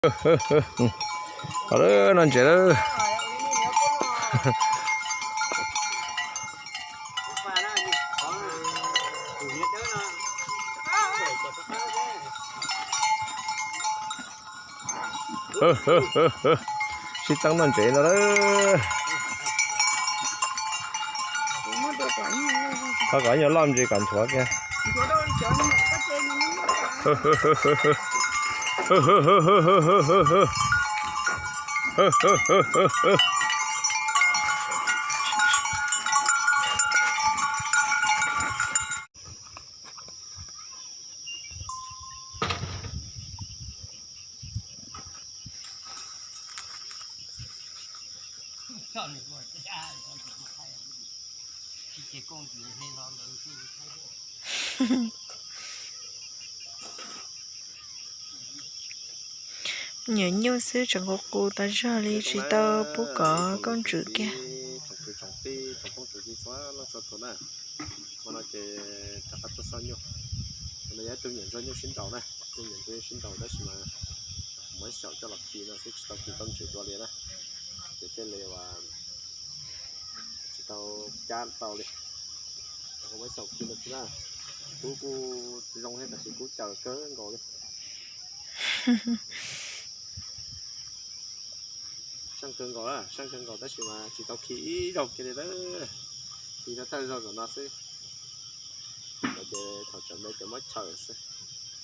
Los lawm, noj ntses lawm. Sib txeeb noj ntses no lawm. Thov kom nyuag loj ntsis kom nchuav kiag. Nyuam nyuj xwb tseem qus qus tas zog li, tsis tau pub kom kooj tswm kiag. Tsoom kwv tsoom tij tsoom phooj tsoom ywg txhua leej txhua tus na, hmo no ces rov qab tuaj xauj nyuj. Tus no yog ib tug nyuam ntsuag nyuj sib nraus na, tus nyuam ntsuag nyuj sib nraus tab sis mas muab xyaum coj los khi no xwb tsis tau khi kooj tswm dua li na, ces thiaj li uas tsis tau cab tau li. Muab xyaum khi no xwb na, kuv kuj zoo thiab tab sis kuv caws kawg nkaus li. Seej kawg nkaus, seej kawg nkaus tab sis mas tsis tau khi ib zaug kiag li lawm. Khi thawj thawj zaug zaum no xwb. Ces thaum tseem me ces muab chaws xwb,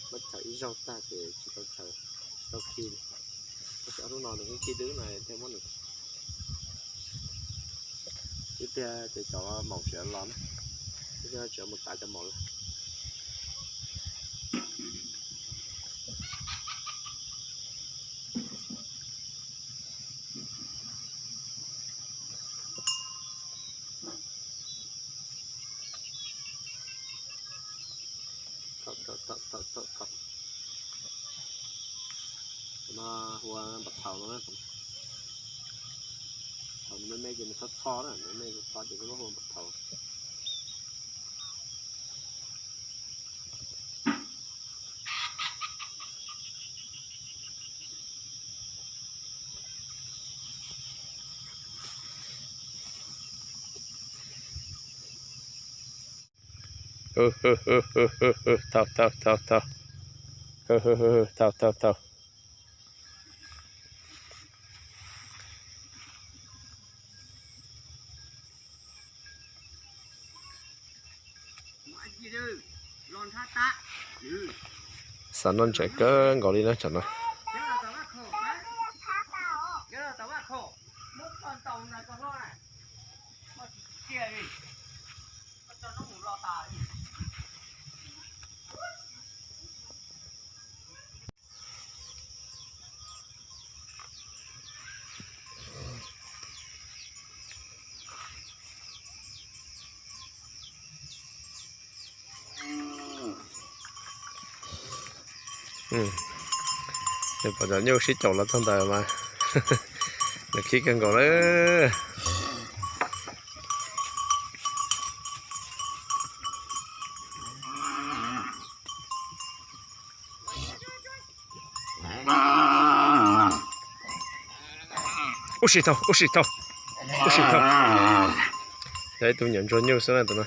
muab chaws ib zaug tag ces tsis tau chaws, tsis tau khi li. Tab sis ob hnub no nws kuj khi dwb no thiaj muab nws ib tiag ces cov maum tseem los na, ib tiag tseem mus tav cov maum lawm. Tus no hu ua npam thaum no na. Thaum nws me me ces nws txho txho na, nws me me txho ces peb muab hu ua npam thaum. Thaum, thaum, thaum, thaum. Thaum, thaum, thaum. Xav noj ntses kawg nkaus li na tsam no. Nws pom cov nyuj sib caum los txog ntawd mas nws khib kawg nkaus lawm. Ub si thaum, ub si thaum, ub si thaum. Yog ib tug nyuam ntsuag nyuj xwb na tus no.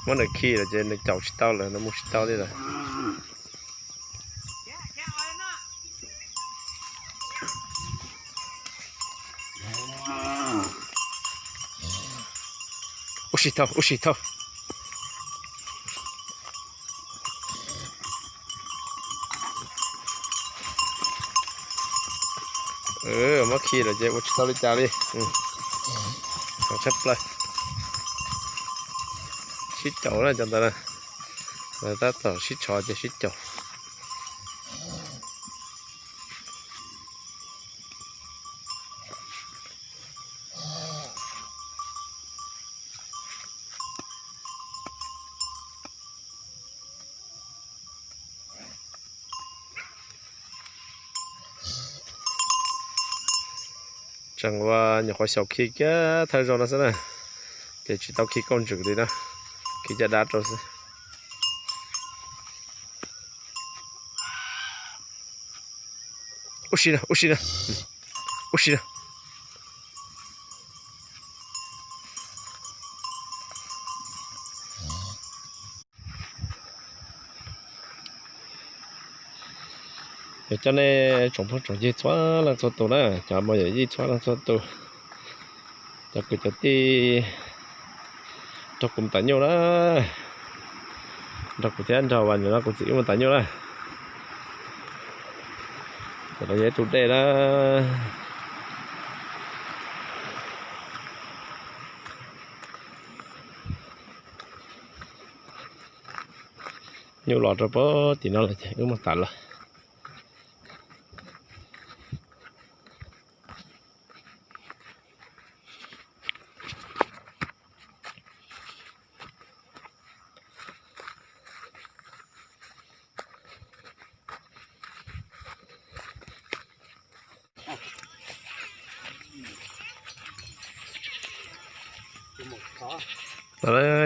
Muab nws khi lawm ces nws caum tsis tau lawm, nws mus tsis tau li lawm. Ub si thaum, ub si thaum. Muab khi lawm ces ua tsis tau li cas li. Tshaj plaws. Sib caum na cov ntawd na. Tab tom sib tshov ces sib caum. Tseem ua nyuam qhuav xyaum khi kiag thawj zaug no xwb na, ces tsis tau khi kauj ntswm li na, khi caj dab rau xwb. Ub si na, ub si na, ub si na. Yog coj nej tsoom phooj tsoom ywg txhua leej txhua tus na, cov muam yawm yij txhua leej txhua tus, cov kwv cov tij, nrog kuv mus tav nyuj na, nrog kuv thiab nrog Vam Nyiam no kuv txiv wb mus tav nyuj na. Tam no yog ib tug dej na. Nyuj los rau pem tim no lawm ces wb mus tav los.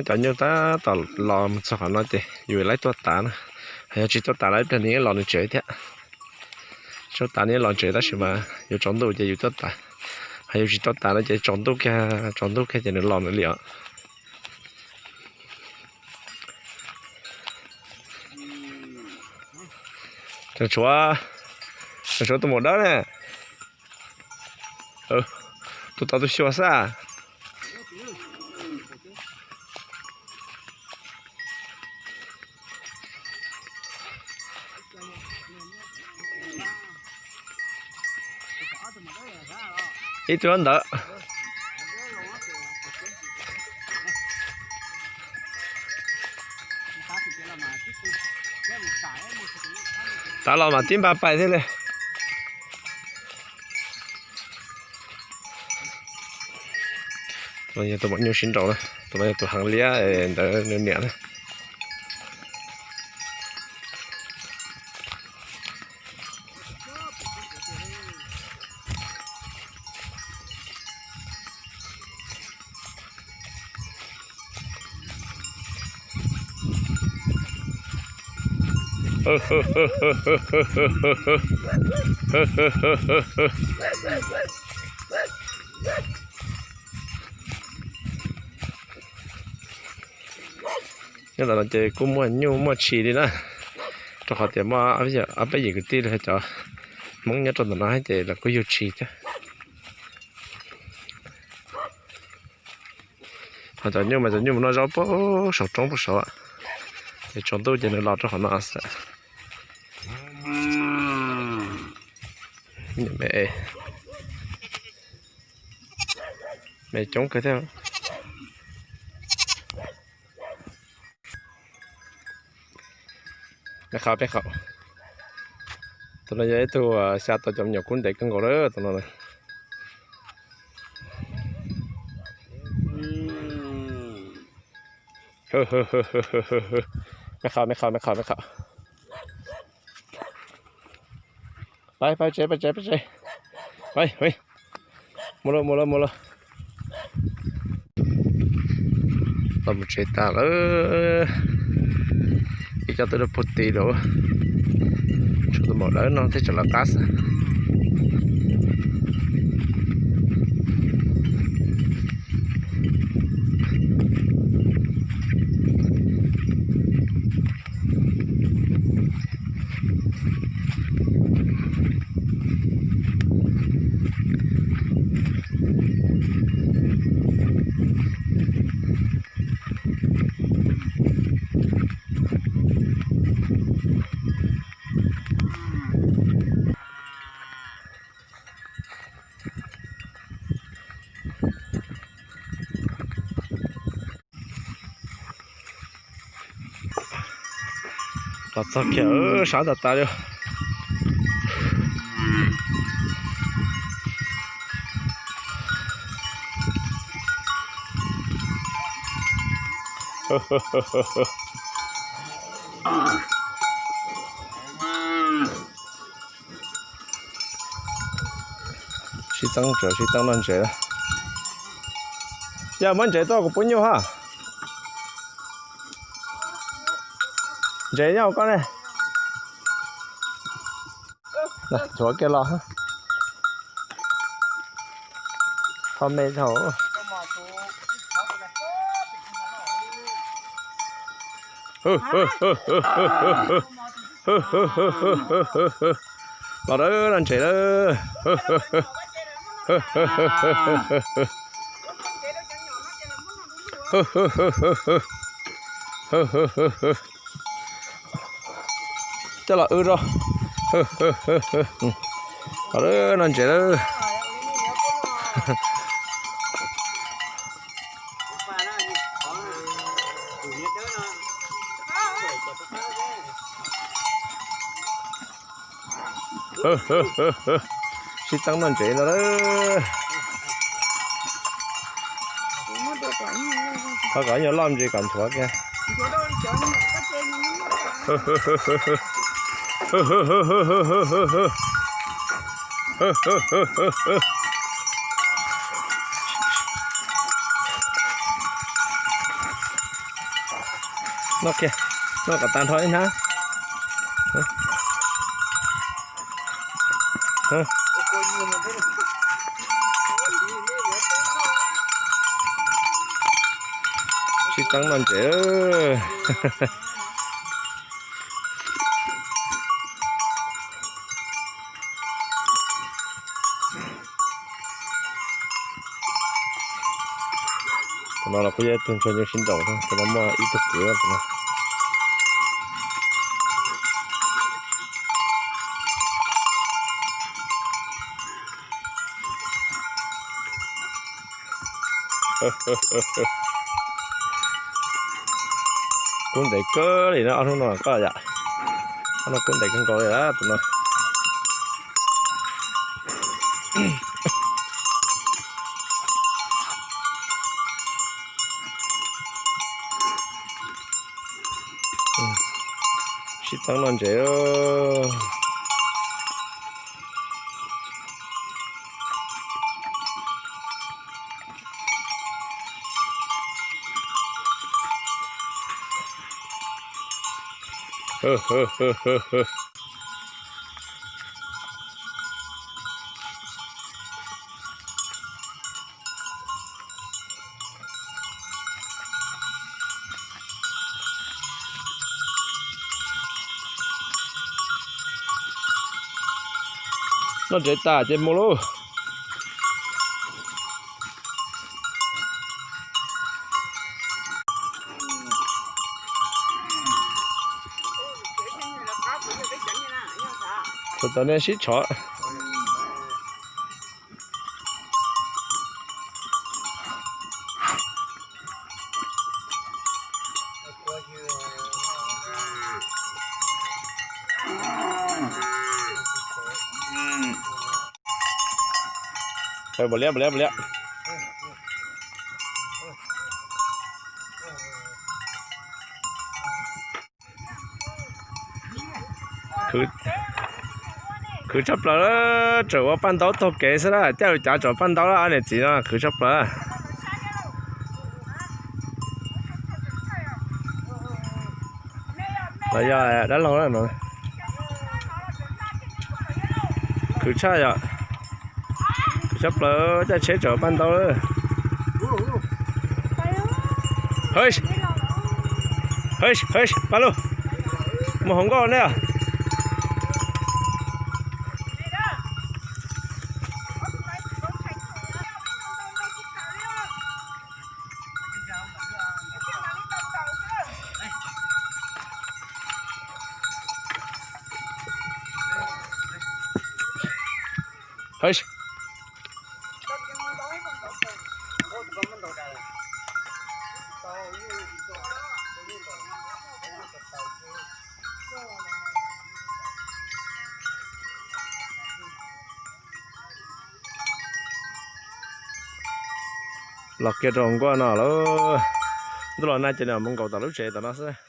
Cov nyuj tab tom los mus txog qhov no ces yus laib tuaj tav na, yog tsis tuaj tav lawm ib pliag nws los nws tsev thiab. Tsis tuaj tav nws los tsev tab sis mas yuav tsaus ntuj ces yus tuaj tav, yog yus tsis tuaj tav no ces tsaus ntuj kiag, tsaus ntuj kiag ces nws los nws li os. Tseem tshuav, tseem tshuav tus maum dawb na, tus tau tus xyuas xwb. Ib tug ntawd. Tav los mas tib npaj pais thiab li. Tus no yog tus maum nyuj sib nraus na, tus no yog tus heev liab ntawd nws niam na. Nyob ntawm no ces kuj muaj nyuj muaj tshis li na, rau qhov tias muaj ob peb yim kwv tij los cov Hmoob nyob rau ntawm no ces lawv kuj yug tshis thiab. Ho cov nyuj mas cov nyuj mus noj zaub puag saum roob puag saud, ces tsaus ntuj ces nws los rau qhov no xwb. Me coob kawg thiab. Me qhov, me qhov. Tus no yog ib tug xya tau cov me nyuam kub ntev kawg nkaus lawm tus no. Me qhov, me qhov, me qhov, me qhov. Pab, pab tsev, pab tsev, pab tsev. Mus lauj, mus lauj, mus lauj. Los mus tsev tas lawm. Ib co twb rau puag tid lawm. Tshuav tus maum dawb no thiaj tseem lawv qab xwb. Los txog kiag sab ntawm tas li. Sib Teeb, sib teeb noj ntses. Yog muab ntses tuaj kuv pub nyuj ha. Ntses nyob koj ne. Nthuav kiag los. Tho me thaum. Los dawb no ntses dawb. Coj los wb rau. Los dawb no ntses dawb. Sib teeb noj ntses no lawm. Thov kom nyuag loj ntses kom nthuav kiag. Noj kiag, noj kom tag nrho ib hnab. Sib teeb noj ntses. Tus no los kuj yog ib tug ntsuag nyuj sib nraus, tus no muaj ib tug kwv tus no. Kub ntev kawg li no ob hnub no koj yom. Ob no kub ntev kawg nkaus li tus no. Sib teeb noj ntses. Noj ntses tas ces mus lauj. Thaum tau nej sib tshov. Npaum liab, npaum liab, npaum liab. Khwv tshaj plaws, tseem ua paj ntaub taug kev xwb na, caij lus cav tseem paj ntaub, ob niam txiv no khwv tshaj plaws. Los yog dab laug no. Khwv tshaj yom. Khwv tshaj plaws, caij tsheb tseem paj ntaub. Hwj, hwj, pab lug. Mus hauv nkoj ne. Hwj. Los kiag rau nkoj no lauj. Ntuj los nag ces nws mus nkaum tom lub tsev tom no xwb.